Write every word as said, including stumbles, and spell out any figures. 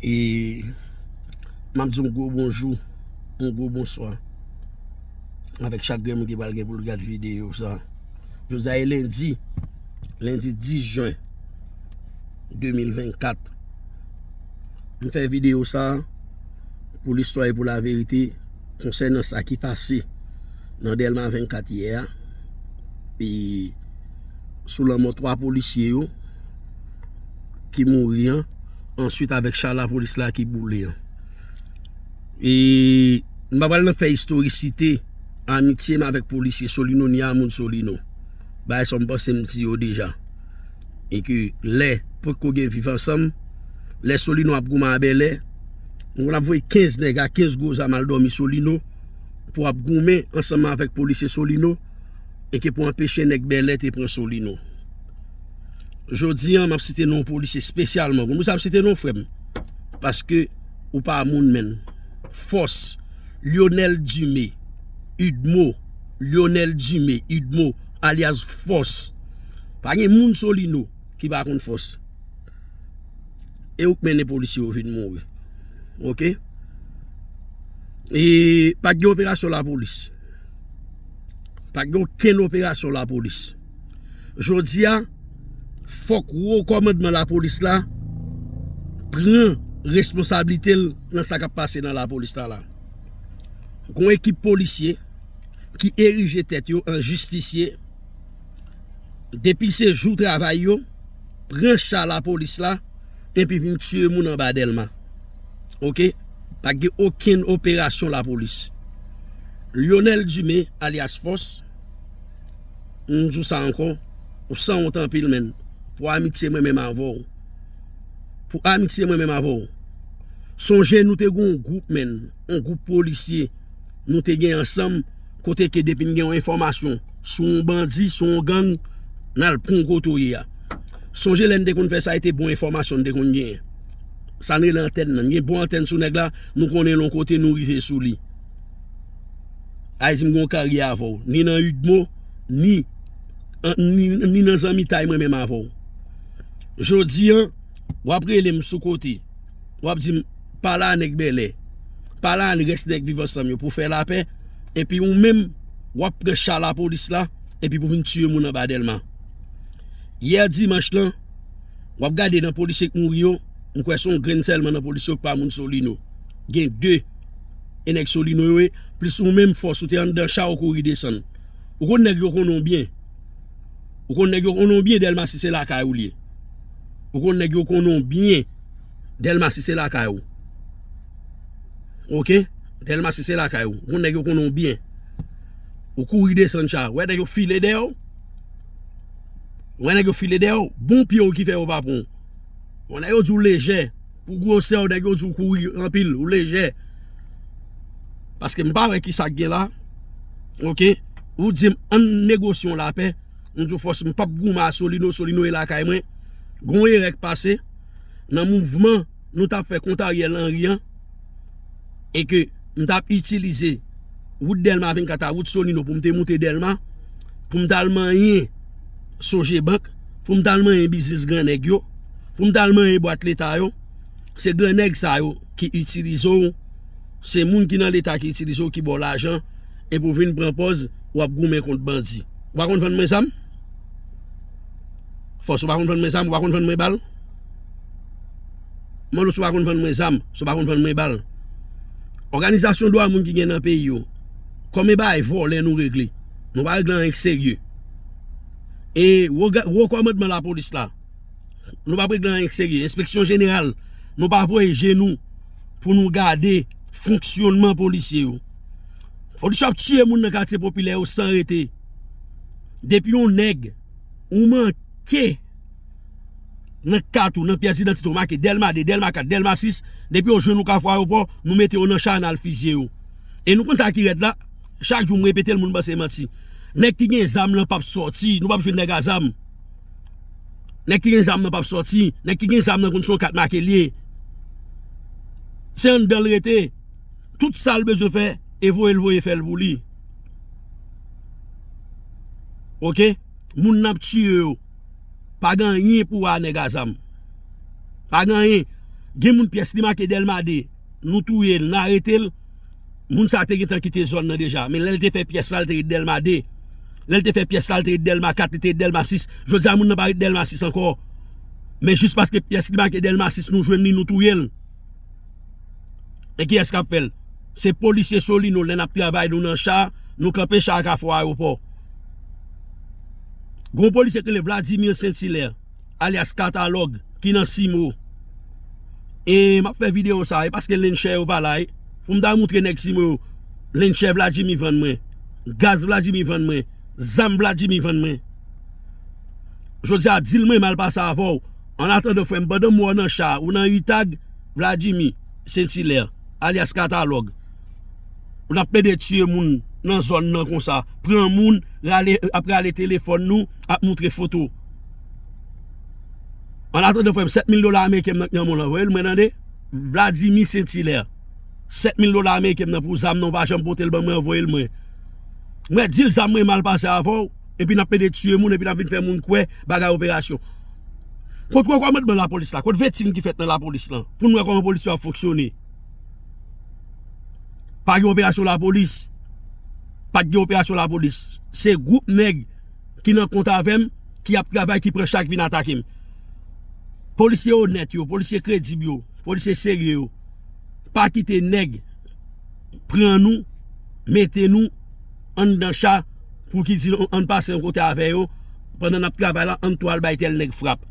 E m ap di yon gwo bonjou, yon gwo bonswa avèk chak grenn moun ki pral gen pou l gad videyo sa. Jodi a e lendi, lendi dis jen de mil vennkat. M fè videyo sa pou listwa e pou laverite konsènan sa ki pase nan Dèlma vennkat yè a. E sou lanmò twa polisye yo ki mouri an, answit avèk cha lapolis la ki boule an. E m pa pral nan fè istorisite amitye m avèk polisye Solino ni a moun Solino. Bagay sa m panse m di yo deja. E ke lè potko gen viv ansanm, lè Solino ap goumen a Bèlè, nou konn ap voye kenz nèg a kenz gwo zam al dòmi Solino pou ap goumen ansanm avèk polisye Solino e ke pou anpeche nèg Bèlè te pran Solino. Jodi an, m ap site non polisye espesyalman. Konn pou sa m ap site non frè m. Paske ou pa moun menn. Fòs. Lionel Dumé. Udmo. Lionel Dumé. Udmo. Alyas Fòs. Pa gen moun Solino ki pa konn Fòs. E ou k mennen polisye yo vin mouri. Oke? E pa t gen operasyon lapolis. Pa t gen okenn operasyon lapolis. Jodi a, fòk wo kòmandman lapolis la pran responsablite l nan sa k ap pase nan lapolis la la. Gon ekip polisye ki erije tèt yo an jistisye, depi se jou travay yo, pran cha lapolis la, epi vin tiye moun anba Dèlma. Oke? Pa gen okenn operasyon lapolis. Lionel Dumé, alyas Fòs, m di w sa ankò, ou sanwont anpil, menn. Pou amitye mwen menm avè w. Pou amitye mwen menm avè w. Sonje nou te gen yon gwoup, menn. Yon gwoup polisye. Nou te gen ansanm, kote ke depi n gen yon enfòmasyon sou yon bandi, sou yon gang, n al pran w kote w ye a. Sonje lè n te konn fè sa, e te bon enfòmasyon n te konn genyen. Sa n rele antèn nan. N gen bon antèn sou nèg la, nou konnen l yon kote, nou rive sou li. Ayiti, m gen yon karyè avè w, ni nan Udmo, ni, an, ni, ni nan zanmitay mwen menm avè w. Jodi an, w ap rele m sou kote, w ap di m, pale a nèg Bèlè, pale a rès nèg Viv Ansanm yo pou fè lapè, epi ou menm, w ap pran cha lapolis la, epi pou vin tiye moun anba Dèlma. Yè dimanch lan, w ap gade nan polisye k mouri yo, m kwè se yon grenn sèlman nan polisye yo k pa moun Solino. Gen de, e nèg Solino yo ye, plis ou menm Fòs ou te anndan cha ou kouri desann. Ou konn nèg yo konnen w byen. Ou konn nèg yo konnen w byen, Dèlma sis se lakay ou l ye. Ou konn nèg yo konnen w byen, Dèlma sis se lakay ou. Oke? Dèlma sis se lakay ou. Ou konn nèg yo konnen w byen. Ou kouri desann cha. Wè nèg yo file dèyè w. Wè nèg yo file dèyè w. Bon pye w ki fè yo pa pran w. Wè nèg yo di w lejè. Pou gwosè w, nèg yo di w kouri anpil, ou lejè. Paske m pa wè ki sa k gen la. Oke? Ou di m, ann negosye yon lapè. M di w Fòs, m p ap goumen a Solino, Solino e lakay mwen. Gon erè k pase nan mouvman nou t ap fè kont Ariel Henry an, e ke m t ap itilize wout Dèlma vennkat a wout Solino pou m te moute Dèlma, pou m t al manyen Sogebank, pou m t al manyen biznis gran nèg yo, pou m t al manyen bwat leta yo. Se gran nèg sa yo ki itilize w, se moun ki nan leta ki itilize w, ki ba w lajan, epi w vin pran pòz w ap goumen kont bandi. Ou pa konn vann mwen zam? Fòs, ou pa konn vann mwen zam, ou pa konn vann mwen bal? Mwen, si w pa konn vann mwen zam, si w pa konn vann mwen bal. Òganizasyon dwa moun ki gen nan peyi yo, kòman bagay vòlè nou regle? Nou pa regle anyen k serye. E wo ga-, wo kòmandman lapolis la, nou p ap regle anyen k serye. Enspeksyon jeneral, nou pa voye je nou pou nou gade fonksyònman polisye yo. Polisye ap tiye moun nan katye popilè yo san rete. Depi yon nèg, ou manke nan kat ou, nan pyès idantite ou make Dèlma de, Dèlma kat, Dèlma sis, depi yo jwenn ou Kafou Ayewopò, nou mete yo nan cha, n al fizye yo. E nou konn sa ki rèd la, chak jou m repete l, moun panse manti. Nèg ki gen zam lan p ap sòti, nou p ap jwenn nèg a zam. Nèg ki gen zam nan p ap sòti, nèg ki gen zam nan konn se yon kat make l ye. Se anndan l rete. Tout sa l bezwen fè, e voye l voye fè l pou li. Oke? Moun n ap tiye yo, pa gen anyen pou wè a nèg a zam. Pa gen anyen. Gen moun pyès li make Dèlma de, nou touye l, n arete l. Moun sa a te gentan kite zòn nan deja. Men lè l te fè pyès la, l te ret Dèlma de. Lè l te fè pyès la, l te ret Dèlma kat, li te ret Dèlma sis. Jodi a, moun nan pa ret Dèlma sis ankò. Men jis paske pyès li make Dèlma sis, nou jwenn li, nou touye l. E kiyès k ap fè l? Se polisye Solino, lè n ap travay nou nan cha, nou kanpe cha a kafou ayewopò. Gon polisye ki rele Vladimir Saint-Hilaire, alyas Katalòg, ki nan Simo. E m ap fè videyo sa, e paske Lenchè yo pa la, e. Pou m ta moutre nèg Simo yo, Lenchè Vladimir vann mwen, gaz Vladimir vann mwen, zam Vladimir vann mwen. Jodi a, dil mwen mal pase avè w. An atandan, frè m, pandan m wè w nan cha, ou nan Itag, Vladimir Saint-Hilaire, alyas Katalòg. Ou n ap plede tiye moun nan zòn nan konsa. Pran moun, rale, ap rale telefòn nou, ap moutre foto. An atandan, frè m, sèt mil dola ameriken m nan k nan men w lan, voye l mwen tande. Vladimir Saint-Hilaire. Sèt mil dola ameriken m nan pou zam nan, ou pa janm pote l ban mwen, voye l mwen. Mwen di l zam mwen mal pase avè w, epi n ap plede tiye moun, epi n ap vin fè moun kwè bagay operasyon. Kot kòmandman lapolis la? Kot vetting ki fèt nan lapolis lan? Pou n wè kòman polis yo ap fonksyone. Pa gen operasyon lapolis. Pa t gen operasyon lapolis. Se gwoup nèg ki nan kont avè m, ki ap travay, ki pran chak vin atake m. Polisye onèt yo, polisye kredib yo, polisye serye yo, pa kite nèg pran nou, mete nou anndan cha pou ki di nou ann pase yon kote avè yo, pandan n ap travay la, ann tou al bay tèl nèg frap.